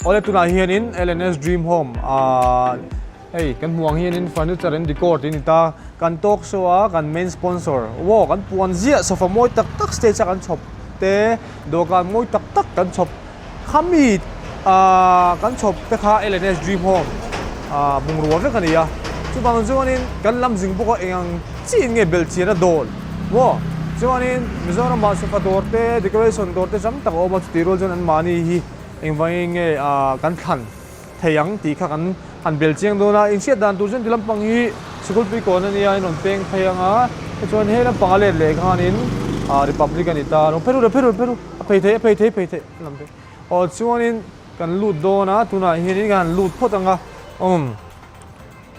Awle tunah hianin LNS Dream Home ah hei kan hmuh ang hianin furniture and decor tih a ni ta. Kan talk show a kan main sponsor wow kan puan ziah sofa mawi tak tak stage a kan chhawp te dawhkan mawi tak tak kan chhawp khami ah kan chhawp te kha LNS Dream Home ah bungrua vek a ni a. Chuvang chuanin kan lam zing bawk a eng ang chiin nge belhchian a dawl maw chuanin Mizoramah sofa dawr te decoration dawr te tam tak a awm a chutih rual chuan anmahni hi Engvangin nge kan thlan thei ang tih kha kan han bel chiang dawn a, inhriat dan tur chuan ti lampang hi sikul pui kawn a nia, a inrawn peng phei ang a, tichuan he lampang a let leh khanin Republic a ni ta, rawn phei ru, rawn phei ru, rawn phei ru, a phei thei, a phei thei, phei thei a lam phei. Aw chuanin kan lut dawn a, tunah hianin kan han lut phawt ang a, umm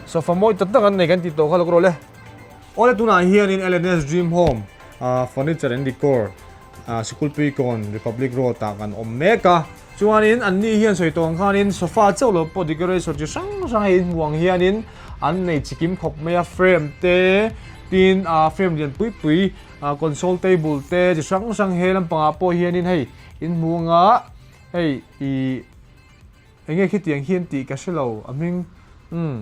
sofa mawi tak tak an nei kan tih tawh kha lawk rawh le. Awle tunah hianin LNS Dream Home Furniture and Decor Sikulpuikawn Republic Road ah kan awm mek a, chuanin an ni hian sawi tawh ang khanin sofa chauh lo pawh decoration chi hrang hrang hei inhmu ang hianin an nei chikim khawp mai a, frame te tin ah frame lian pui pui ah console table te chi hrang hrang he lampangah pawh hianin hei inhmu anga hei ih eng nge khitiang hian tih ka hrelo a hming umm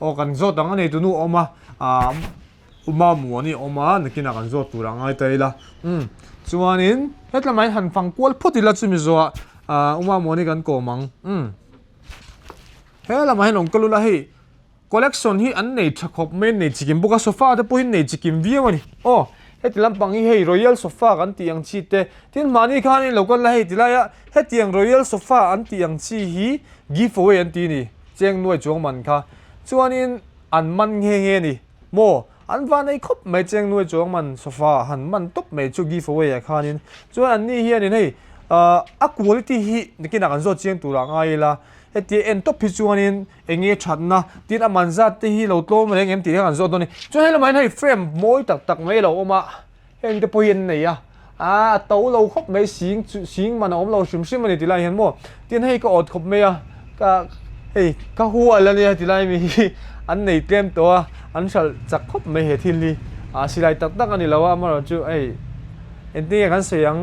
aw kan zawt ang a nei tunu a awm a ah. U Mamuani a awm a, nakinah kan zawt tur a ngai ta ila. Umm, chuanin hetlamah hian han fang kual phawt ila chumi zawhah ah U Mamuani kan kawm ang. Umm, he lamah hian awm ka lul a, hei collection hi an nei tha khawp mai, an nei chikim bawk a, sofa te pawh hi an nei chikim viau a ni. Aw, heti lampang hi hei royal sofa kan tih ang chi te, tin mahni khan in lo kal la hei tilai a hetiang royal sofa an tih ang chi hi give away an ti a ni, cheng nuai chuang man kha. Chuanin an man nghe nghe a ni. Maw? An van ei khawp mai cheng nuai chuang man sofa han man tawp mai chu give away ah khanin chuan an ni hianin hei ah a quality hi nakinah kan zawt chiang turah ngai ila hetia en tawp hi chuanin eng nge thatna tin a man zat te hi lo tlawm reng em tih kha kan zawt dawn a ni chuan hei lamah hian hei frame mawi tak tak mai a lo awm a. Heng te pawh hi an nei a, a to lo khawp mai sing chu sing man a awm lo hrim hrim a ni ti lai hian maw tin hei ka awt khawp mai a ka hei ka hual a nia ti lai mi hi an nei tlem tawh a an hralh chak khawp mai he thil hi a silai tak tak a ni lo a amaherawh chu hei engtin nge kan sawi ang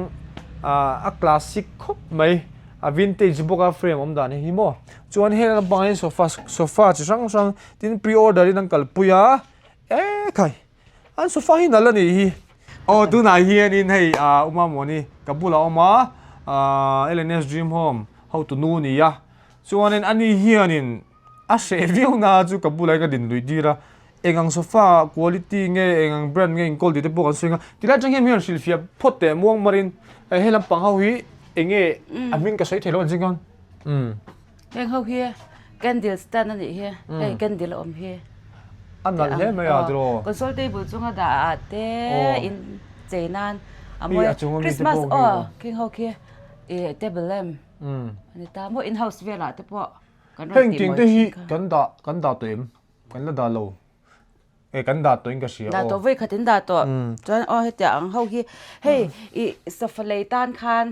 ah a classic khawp mai a vintage bawk a frame awm dan hi maw chuan heng lampangah hian sofa sofa chi hrang hrang tin pre order in an kalpui a ekhai. An sofa hi nalh a nih hi. Aw tunah hianin hei ah Uma Muani ka bulah a awm a, ah LNS Dream Home hotu nu a ni a, chuanin ani hianin a hreh viau na chu ka bulah hian ka din luih tir a, eng ang sofa quality nge eng ang brand nge inkawl tih te pawh kan sawi ang a, tilai atang hian min rawn hrilhfiah phawt teh muang marin hei lampang ho hi eng nge a hming ka sawi thei lo ang che khan umm. Heng ho hi candle stand a nih hi, hei candle a awm hi. A nalh hle mai a tiraw. Console table chunga dah ah te in chei nan a mawi a, Christmas aw khing ho khi ih table lamp a ni ta maw in house velah te pawh kan rawn tih mawi thin kha. Heng ting te hi kan dah kan dah tawh em? Kan la dah lo. E kan dah tawh in ka hria aw. Dah tawh vawi khat in dah tawh. Chuan aw hetiang ang ho hi hei ih sofa lei tan khan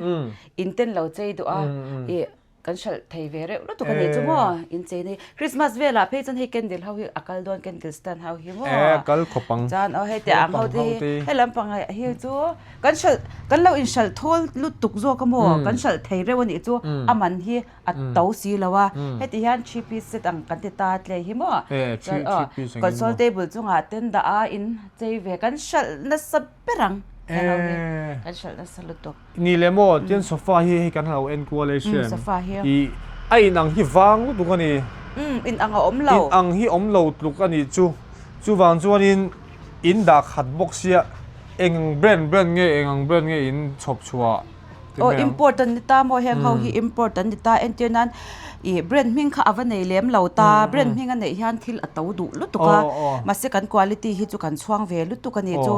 in ten lo chei duh a ih Kan hralh thei ve reuh lutuk a nih chu maw inchei na hi Christmas velah phei chuan hei candle ho hi a kal dawn candle stand ho hi maw E kal khawp ang chuan aw hei teh ang ho te hi hei lampang hi chu kan hralh kan lo inhralh thawl lutuk zawk a maw kan hralh thei reuh a nih chu a man hi a to si lo a heti hian three piece set ang kan ti ta tle hi maw chuan aw console table chungah ten dah a in chei ve kan hralh nasa ber ang heng ho hi kan hralh nasa lutuk. Ni le maw, tian sofa hi hei kan lo en kual e hriam. Sofa hi. I a in ang hi vang lutuk a ni. Um, in ang a awm lo. In ang hi awm lo tluk a nih chu. Chuvang chuanin in dah khat bawk sia eng ang brand brand nge eng ang brand nge in chhawp chhuah ti Aw mai ang. import an ni ta maw heng ho hi import an ni ta entir nan ih brand hming kha a va nei lem lo ta brand hming a neih hian thil a to duh lutuk a mahse kan quality hi chu kan chhuang ve lutuk a nih chu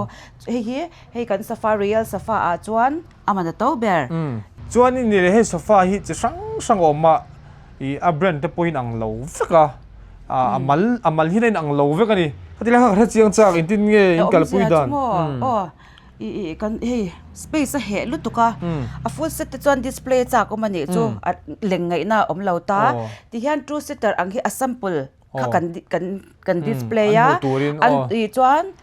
hei hi Hei kan sofa real sofa ah chuan a man a to ber. Umm. Chuan i ni leh hei sofa hi chi hrang hrang a awm a, ih a brand te pawhin ang lo vek a, a mal a mal hian a inang lo vek a ni. Khati lai kha ka hre chiang chak engtin nge in kalpui dan. Awmzia chu maw aw ih ih kan hei space a heh lutuk a, a full set te chuan display chak awm a nih chu a leng ngaihna a awm lo ta. Tihian two seater ang hi a sample kha kan kan kan display a, an ih chuan.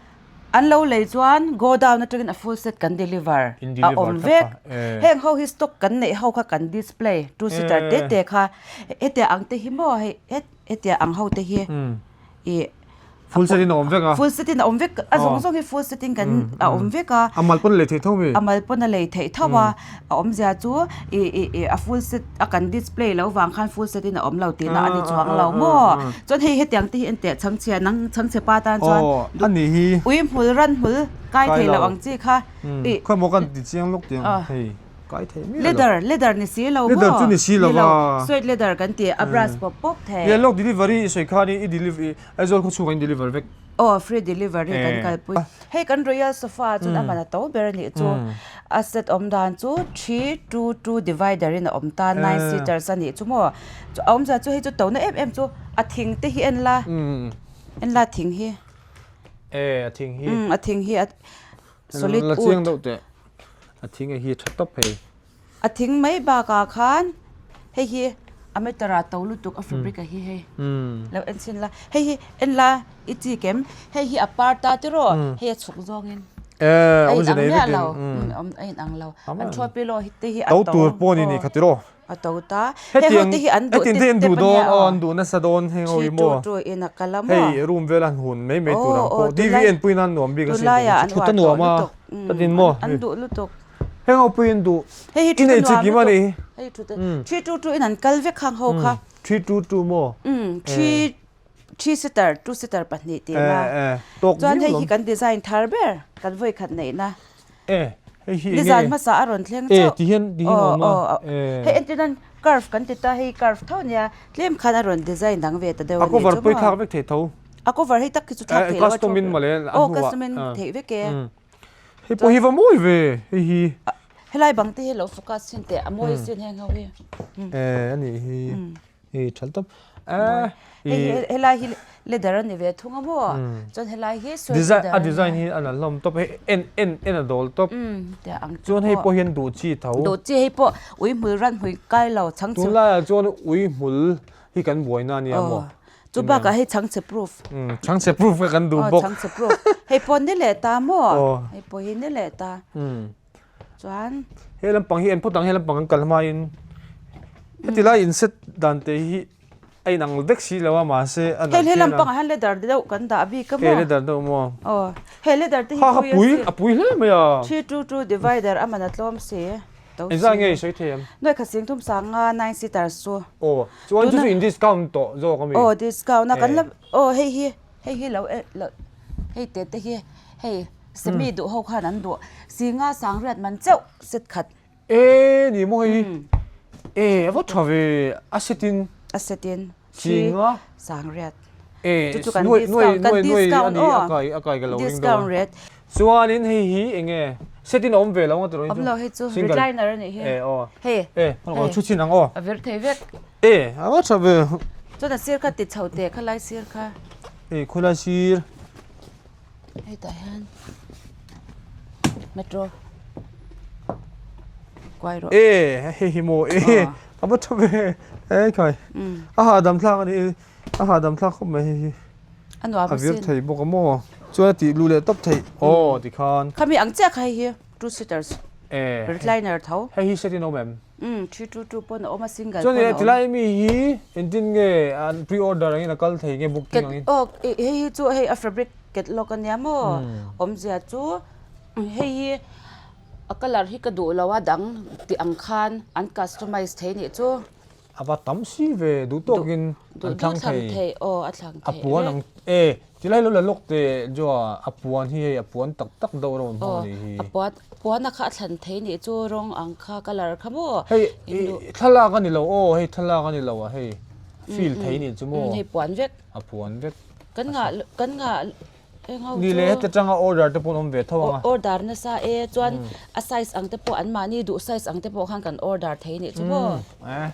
An lo lei chuan godown atangin a full set kan deliver a awm vek. Heng ho hi stock kan neih ho kha kan display two seater te te kha hetia ang te hi maw hei hetia ang ho te hi ih Full set in a awm vek a. Full set in a awm vek a zawng zawng hi full set in kan a awm vek a. A mal pawn a lei theih tho mi? A mal pawn a lei theih tho a. A awmzia chu ih ih ih a full set a kan display lo vang khan full set in a awm lo tihna a ni chuang lo maw. Chuan hei hetiang te hi en teh chhangchhia nang chhangchhe pa tan chuan Aw a nih hi. Ui hmul ran hmul kai thei lo ang chi kha ih. Khawi maw kan ti chiang lawk tih ang hei kai thei miah lo. Leather leather ni si lo maw. Leather chu ni si lo va. Suede leather kan ti a brush pawp pawp thei. Ih lawk delivery i sawi khan i deliver Aizawl khaw chhungah in deliver vek. Aw free delivery kan kalpui. Hei kan Royal Sofa chuan a man a to ber a nih chu. A set awm dan chu three two two divider in a awm ta nine seaters a nih chu maw. A awmzia chu hei chu tona em em chu a thing te hi en la en la thing hi. E a thing hi. A thing hi a solid wood. La chiang deuh teh. A thing a hi tha tawp hei. A thing mai bakah khan hei hi a meter ah to lutuk a fabric a hi hei lo en chhin la hei hi en la i chi kem hei hi a par ta tiraw hei a chhuk zawngin a in ang miah lo a in ang lo an thua pillow te hi a to tur pawh ni ni kha tiraw a to ta hei ho te hi an duh te an duh dawn aw an duh nasa dawn heng ho hi maw chu in a kal a maw hei room vel an hun mai mai tur ang pawh TV en pui nan nuam bik asin tunlaiah an thut a nuam a tatin maw an duh lutuk Heng ho pui in duh. Hei hi I nei chi kim a ni. Hei thu te. 3 2 2 in an kal vek khang ho kha. 3 2 2 maw? Um 3 3 seater 2 seater pahnih tih na. Eh eh tawk Chuan hei hi kan design thar ber kan vawi khat neih na. Eh hei hi enge? Nizan hmasa a rawn thleng chauh. Eh ti hian ti hian a awm a. Eh hei entir nan curve kan ti ta hei curve tho nia tlem khan a rawn design dang ve ta deuh a A nih cover chu pawh i maw. thlak vek thei tho. A cover hei tak khi chu thlak Eh theih loh a custom in mawle a aw hnuah. custom in theih vek e. Hei pawh hi va mawi ve hei hi. Helai bang te hi lo focus thin teh a mawi sin heng ho hi. Eh a nih hi hei thal tawp eh Hei helai hi leather a ni ve thung a maw chuan helai hi suede leather a design hi a nalh hlawm tawp hei en en en a dawl tawp chuan hei pawh hian duh chi tho duh chi hei pawh ui hmul ran hmui kai lo chhang chhe tunlaiah chuan ui hmul hi kan buaina a nia maw Chu bakah hei chhangchhe proof. Chhangchhe proof kha kan duh bawk. Chhangchhe proof. Hei pawh ni leh ta maw? Hei pawh hi ni leh ta. Chuan. He lampang hi en phawt ang he lampang kan kal hmain heti lai in set dan te hi a inang vek si lo a mahse a Hei he lampangah hian leather deuh kan dah bik a maw? He leather deuh maw? Aw. He leather te hi pui a si. Pui a pui hle mai a. 3 2 2 divider a man a tlawm si. Engzah nge i sawi thei em? Nuai khat sing thum sanga 9 seaters chu. Aw. Chuan chu chu in discount tawh zawk a mi? Aw discount a kan la aw hei hi hei hi lo lo hei te te hi hei semi duh ho khan an duh singa sangriat man chauh set khat. E ni maw hei e a va tha ve a set in a set in singa sangriat e chu chu kan nuai nuai discount kan nuai nuai discount a ni aw a kai a kai ka lo ring dawn discount rate Chuanin hei hi eng nge set in a awm ve lo ang a tiraw Awm lo hei chu recliner a nih hi. E aw. Hei. E aw thu chin ang aw. A vir thei vek. E a va tha ve. Chuan a sir kha ti chho teh kha lai sir kha. E khawi lai sir. Hei tah hian metro kuai rawh. E hei hi maw e a va tha ve e khai. A hahdam thlak a ni a hahdam thlak khawp mai hei hi. A nuam A vir thei bawk a maw? Chuan a tih luh leh tawp theih aw tikhan. Khami ang chiah kha hei hi two seaters recliner tho. Hei hi set in awm em? Umm 3 2 2 pawn a awm a single pawn a awm. Chuan tilai mi hi engtin nge an pre order angin a kal thei nge booking angin? Aw hei hi chu hei a fabric catalog a nia maw awmzia chu hei hi a colour hi ka duh lo a dang tih ang khan an customize thei nih chu. A va tam si ve duh tawkin an thlang thei a puan ang e tilai lo la lawk teh Joa a puan hi hei a puan tak tak deuh rawng hmang a nih hi. A puan puan a kha a thlan thei nih chu rawng ang kha colour kha maw Hei thlalak a ni lo aw hei thlalak a ni lo a hei feel thei nih chu maw hei puan vek a puan vek kan ngah kan ngah Ni leh heti atanga order te pawh an awm ve tho ang a. Order nasa e, chuan a size ang te pawh anmahni duh size ang te pawh khan kan order thei nih chu maw. Eh,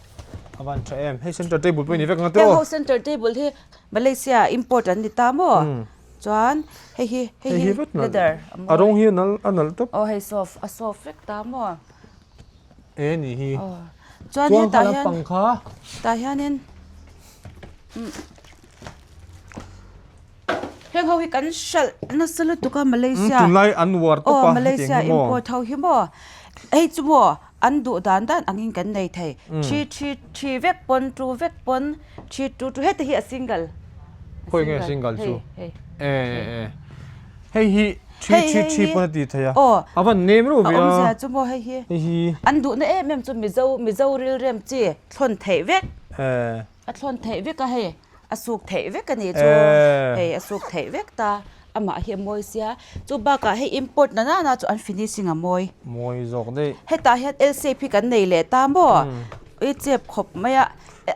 a van tha em. Hei center table pawh i ni vek ang a tiraw? Heng ho center table hi Malaysia import an ni ta maw? Chuan hei hi hei hi leather a mawi. A rawng hi a nal a nalh tawp. Aw hei soft a soft vek ta maw? E ni hi. Chuan hetah hian tah hianin. Heng ho hi kan hralh nasa lutuk a Malaysia. Tunlai an uar tawp a Aw Malaysia import ho hi maw. Hei chu maw an duh dan dan angin kan nei thei. Thi thi thi vek pawn tu vek pawn thi tu tu heti hi a single. Khawi nge single chu? Hei hei. Hei hi thi thi thi pawn a ti thei a. Aw. A van nem reuh ve a. A awmzia chu maw hei hi. Hei hi. An duhna em em chu Mizo Mizo rilrem chi thlawn theih vek. A thlawn theih vek a hei. A suk theih vek a ni chu hei a suk theih vek ta amah hi a mawi sia chu bakah hei import na nana chu an finishing a mawi. Mawi zawk daih. Hetah hian L shape hi kan nei leh ta maw i chep khawp mai a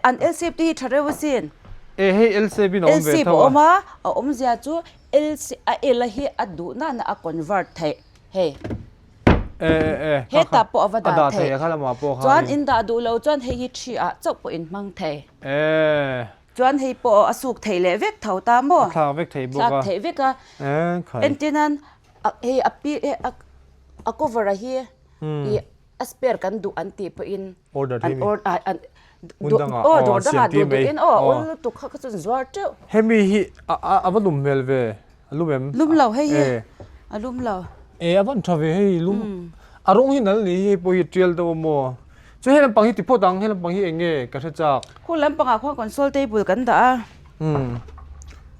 an L shape te hi tha reuh asin. E hei L shape in a awm ve tho a. L shape a awm a a awmzia chu L a L a hi a duh nana a convert theih hei. Hetah pawh a va dah theih. Chuan in dah duh lo chuan hei hi thi ah chauh pawh in hmang thei. Chuan hei pawh a suk theih leh vek tho ta maw? A thlak vek thei bawk a. Thlak theih vek a. Entir nan hei a pi a cover a hi i a spare kan duh an tih pawhin an order an aw dawr dangah duh duhin aw awl lutuk kha kha chu an zuar teuh. Hemi hi a va lum hmel ve. A lum em? Lum lo hei hi. A lum lo. E a van tha ve hei lum. A rawng hi nal ni hei pawh hi tial deuh a maw. Chu he lampang hi ti phawt ang he lampang hi eng nge ka hre chak. Khu lampangah khuan console table kan dah a. Umm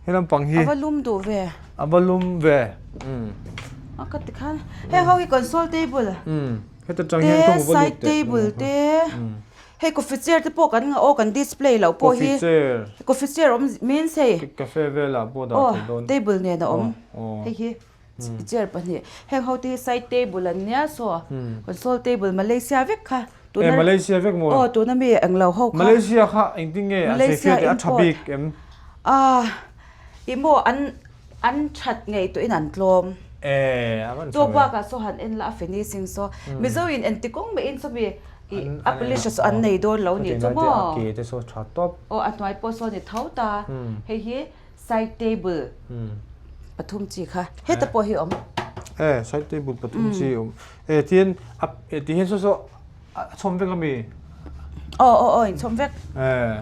he lampang hi. A va lum duh ve. A va lum ve. Umm. A ka ti khan heng ho hi console table. Umm heta tang hian ka hmu va lut teh. Te side table te. Hei coffee chair te pawh kan ngah aw kan display loh pawh hi. Coffee chair. Coffee chair awm means hei. Cafe velah pawh dah theih dawn. Aw table nen a awm. Hei hi chair pahnih. Heng ho te hi side table an nia saw console table Malaysia vek kha. E Malaysia vek maw? Aw tuna mi englo ho kha. Malaysia kha engtin nge an sawi fiah teh a tha bik em? Ah ih maw an An that ngei tuah in an tlawm. Eh, a van Chu bakah saw han en la a finishing saw Mizo in engti kawng mah in sawmi i a polish saw an nei dawn lo nih chu maw. A ke te saw tha tawp. Aw a hnuai pawh saw ni tho ta. Hei hi side table pathum chi kha heta pawh hi awm. Eh, side table pathum chi awm. Eh tihian a tihian saw saw a chhawm vek ami? Aw aw aw inchhawm vek. Eh,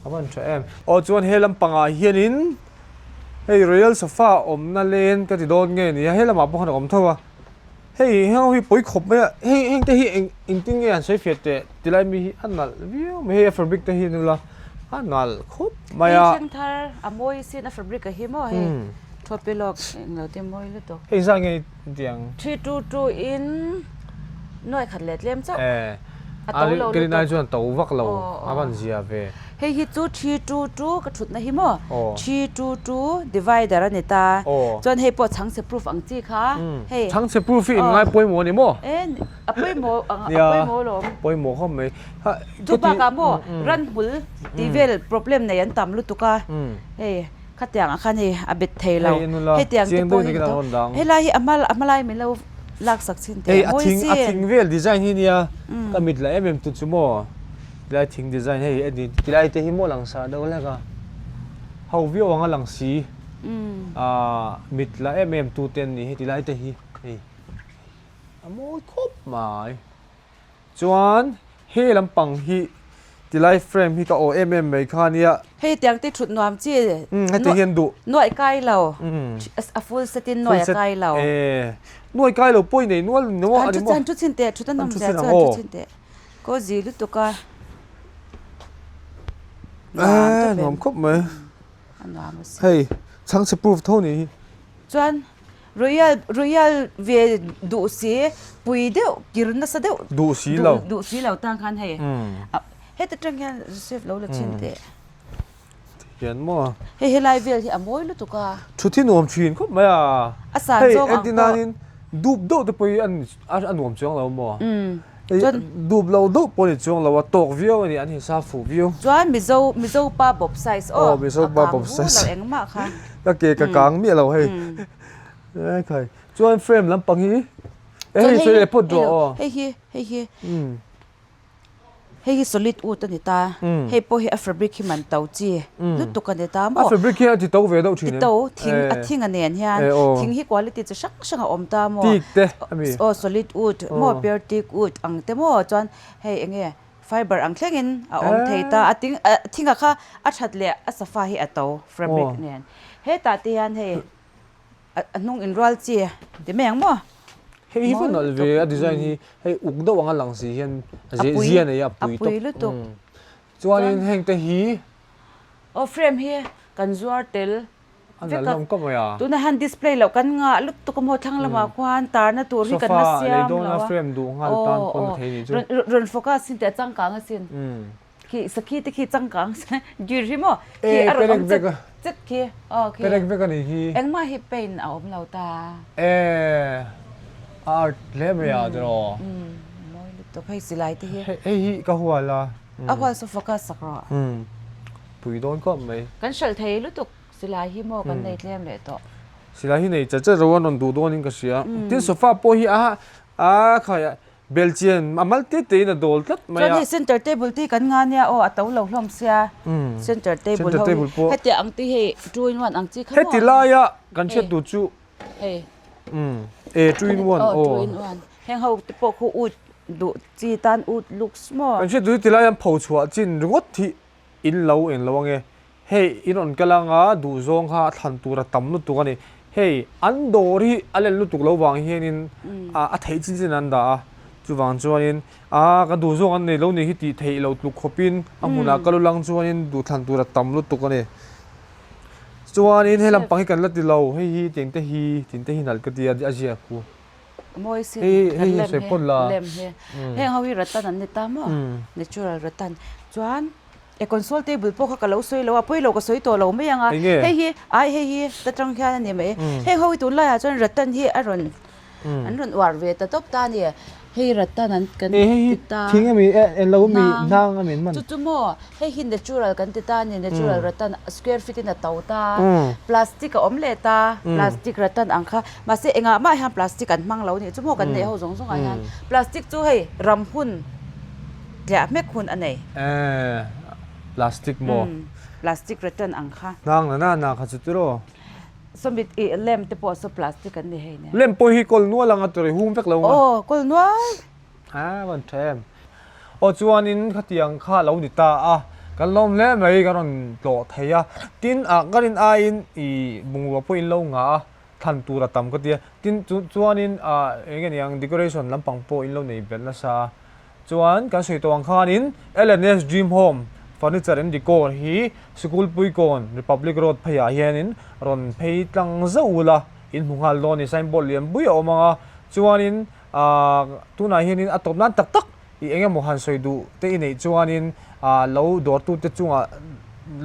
a van tha em. Aw chuan he lampangah hianin Hei Royal Sofa awmna len ka ti dawn nge ni a, he lamah pawh khan a awm tho a. Hei heng ho hi pawi khawp mai a, hei heng te hi eng engtin nge han sawi fiah teh ti lai mi hi a nalh viau mai, hei a fabric te hi an ula a nalh khawp mai a. Hei thleng thar a mawi sin a fabric a hi maw hei thuapi lawk englo te mawi lutuk. Hei zah nge tiang. 3 2 2 in nuai khat leh tlem chauh. Eh. A to lo Ka rinai lutuk. chuan to vak lo a van zia ve. Hei hi chu thi tu tu ka thutna hi maw thi tu tu divider a ni ta. Chuan hei pawh chhangchhe proof ang chi kha hei. Chhangchhe proof hi in ngai pawimawh a ni maw? E a pawimawh a pawimawh alawm. Pawimawh khawp mai. Chu bakah maw ranhmul tih vel problem nei an tam lutuk a hei khatiang ah khan hei a bet thei lo. Hetiang te pawh hi helai hi a hma a hmalai min lo laksak chhin teh a mawi sin. A thing vel design hi nia ka mit la em em tu chu maw. Tilai thing design hei a ni tilai te hi maw langsar deuh hlek a ho viau ang a lang si ah mit la em em tu te an ni hei tilai te hi hei a mawi khawp mai chuan he lampang hi tilai frame hi ka awh em em mai kha nia. Hei tiang te thut nuam chi heti hian duh nuaih kai lo a full set in nuaih a kai lo nuaih kai lo pawh i nei nual ni maw ani maw han thu chhin teh thut a nawm zia chuan thu chhin teh. Ko zi lutuk a. Nuam nuam khawp mai. A nuam a si. Hei, chhangchhe proof tho ni hi. Chuan Royal Royal ve duh si pui deuh kir nasa deuh duh si lo duh si lo tang khan hei. Heta tang hian Joseph lo la chhin teh. Hian maw? Hei helai vel hi a mawi lutuk a. Thut hi nuam thin khawp mai a. A san zawng ang pawh. Hei entinanin dup deuh te pawh hi a nuam chuang lo maw? Chuan dup lo deuh pawh a ni chuang lo a, tawk viau a ni, an insa fuh viau. Chuan Mizo Mizo pa bawp size aw. Aw Mizo pa bawp size. A kang vu lo engmah kha. Ka ke ka kang miah lo hei. Ekhai. Chuan frame lampang hi e hei sawi leh phawt rawh aw. Hei hi hei hi. Hei hi solid wood a ni ta, hei pawh hi a fabric hi man to chi lutuk a ni ta maw? A fabric hi a ti to ve deuh thin em? Ti to, thing a thing a nen hian thing hi quality chi hrang hrang a awm ta maw? Teak te a mi? Aw solid wood maw pure teak wood ang te maw chuan hei eng nge fiber ang thlengin a awm thei ta, a thing a kha a that leh a safa hi a to fabric nen. Hetah te hian hei a hnung inrual chi ti mai ang maw? Hei hi va nalh ve a design hi hei uk deuh anga lang si hian a zia nei a a pui tawp. Chuanin heng te hi. Aw frame hi kan zuar tel A nalh hlawm khawp mai a. Tunah hian display loh kan ngah lutuk a maw thlang lamah khuan tarna tur hi kan la siam lo a. Sofa lei dawna frame duh nghal tan pawn a thei nih chu. Rawn focus sin teh a changkang asin. Khi sakhi te khi changkang dir hi maw khi a rawn awm chet chet khi aw khi. Perek vek a nih khi. Engmah hi paint a awm lo ta. E a art hle mai a tiraw. Mawi lutuk hei silai te hi. Hei hi ka hual a. A hual saw focus sak rawh. Pui dawn khawp mai. Kan hralh thei lutuk silai hi maw kan nei tlem leh tawh. Silai hi nei chat chat ro an rawn duh dawnin ka hria. Tin sofa pawh hi a a khai belchian a mal te te in a dawl tlat mai a. Chuan hei center table te hi kan nga nia aw a to lo hlawm sia center table ho hi hetiang ang te hi two in one ang chi kha maw. Heti laia kan hriat tur chu hei e two in one aw. Two in one heng ho te pawh khu ut duh chi tan ut looks maw. Kan hriat tur hi tilai an pho chhuah chin ringawt hi In lo eng lo ange. Hei in rawn kal anga duhzawng kha a thlan tur a tam lutuk a ni. Hei an dawr hi a len lutuk lo vang hianin a theih chin chin an dah a. Chuvang chuanin a ka duhzawng an nei lo ni hi tih theih lo tluk khawpin a hmunah kal ulang chuanin duhthlan tur a tam lutuk a ni. Chuanin he lampang hi kan la ti lo. Hei hi tiang te hi tin te hi nalh ka ti a a ziak hu. Mawi sin kan lem hi lem hi heng ho hi rattan an ni ta maw natural rattan chuan e console table pawh kha ka lo sawi lo a pawilo ka sawi tawh lo mai ang a hei hi ai hei hi ta tang hian a ni mai heng ho hi tunlaiah chuan rattan hi a rawn an rawn uar ve ta tawp ta a ni hei rattan an kan ti ta hnang chu chu maw hei hi natural kan ti ta a ni natural rattan square feet in a to ta plastic a awm leh ta plastic rattan ang kha. Mahse engah mah hian plastic an hmang lo nih chu maw kan neih ho zawng zawngah hian plastic chu hei ram hun tliah hmek hun a nei. Eeh plastic maw? Umm plastic return ang kha. Hnang na na na kha chu tiraw? Sawmit ih lem te pawh saw plastic an ni hei nia. Lem pawh hi kawl nual anga tiraw i hung vek lo anga. Aw kawl nual. A van tha em. Aw chuanin khatiang kha a lo ni ta a, kan lawm hle mai kan rawn tlawh thei a. Tin ah ka rin aiin ih bungrua pawh in lo ngah a, thlan tur a tam ka ti a. Tin chu chuanin ah eng nge niang decoration lampang pawh in lo nei belh nasa a. Chuan kan sawi tawh ang khanin LNS Dream Home Furniture and Decor hi Sikul Puikawn Republic Road pheiah hianin rawn phei tlang zauh ula in hmu nghal dawn a ni. Signboard lian pui a awm ang a, chuanin Ahh tunah hianin a tawp nan tak tak i eng emaw han sawi duh te i neih chuanin ahh lo dawrtute chungah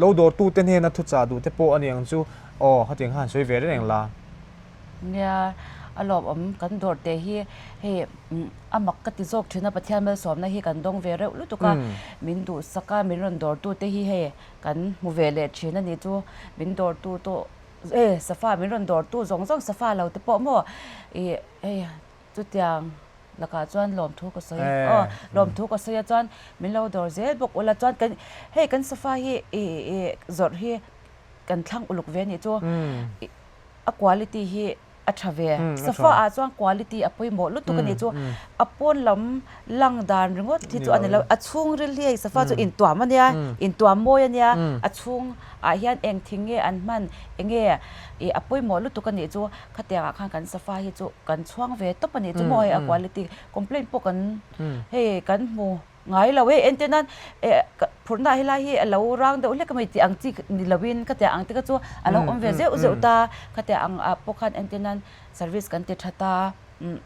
lo dawrtute hnena thuchah duh te pawh a ni ang chu aw khatiang kha han sawi ve reng la. Nia a lawmawm kan dawr te hi hei a mak ka ti zawk thin a Pathian malsawmna hi kan dawng ve reuh lutuk a min duhsak a min rawn dawrtute hi hei kan hmu ve leh thin a ni chu min dawrtu tawh e safa min rawn dawrtu zawng zawng safa lo te pawh maw ih Hei chutiang lakah chuan lawmthu ka sawi aw lawmthu ka sawi a chuan min lo dawr zel bawk ula chuan kan hei kan sofa hi ih ih zawrh hi kan thlang uluk ve anih chu a quality hi a tha ve sofa ah chuan quality a pawimawh lutuk anih chu a pawn lam lang dan ringawt hi chu a ni lo a chhungril hi hei sofa chu intuam ania intuam mawi ania a chhung ah hian eng thing nge an hman eng nge ih a pawimawh lutuk anih chu. Khatiangah khan kan safa hi chu kan chhuang ve tawp a nih chu maw hei a quality complaint pawh kan hei kan hmu ngai lo e entir nan eh phurhna helai hi a lo rang deuh hlek a mai tih ang chi ni lovin khatiang ang te kha chu a lo awm ve zeuh zeuh ta khatiang ang ah pawh khan entir nan service kan ti tha ta umm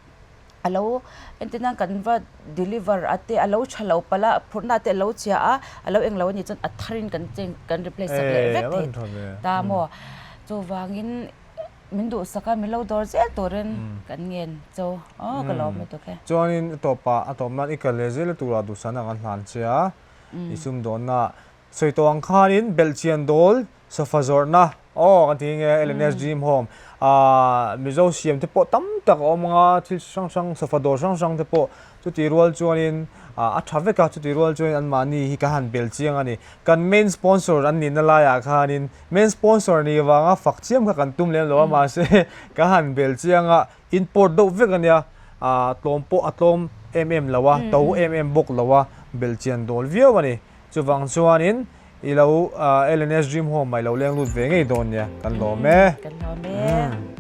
a lo entir nan kan va deliver a te a lo tha lo palh a phurhna te a lo chhia a a lo englo a nih chuan a tharin kan change kan replace sak leh vek thei ta maw chuvangin. Min duhsak a, min lo dawr zel turin kan ngen cho. Aw ka lawm lutuk e. Chuanin a tawpah a tawp nan i kal leh zel turah duhsana kan hlan che a, i sumdawnna sawi tawh ang khanin belhchian dawl sofa zawrhna aw kan ti nge LNS Dream Home ah Mizo siam te pawh tam tak a awm ang a, thil chi hrang hrang sofa dawr hrang hrang te pawh chuti rual chuanin a tha vek a, chuti rual chuanin anmahni hi kan han belchiang a ni. Kan main sponsor an nihna laiah khanin Main sponsor nih vanga fak chiam kha kan tum lem lo a mahse ka han bel chiang a import deuh vek ania ah tlawm pawh a tlawm em em lo a to em em bawk lo a bel chian dawl viau a ni chuvang chuanin I lo LNS Dream Home ah i lo leng lut ve ngei dawn nia. Kan lawm e. Kan lawm e.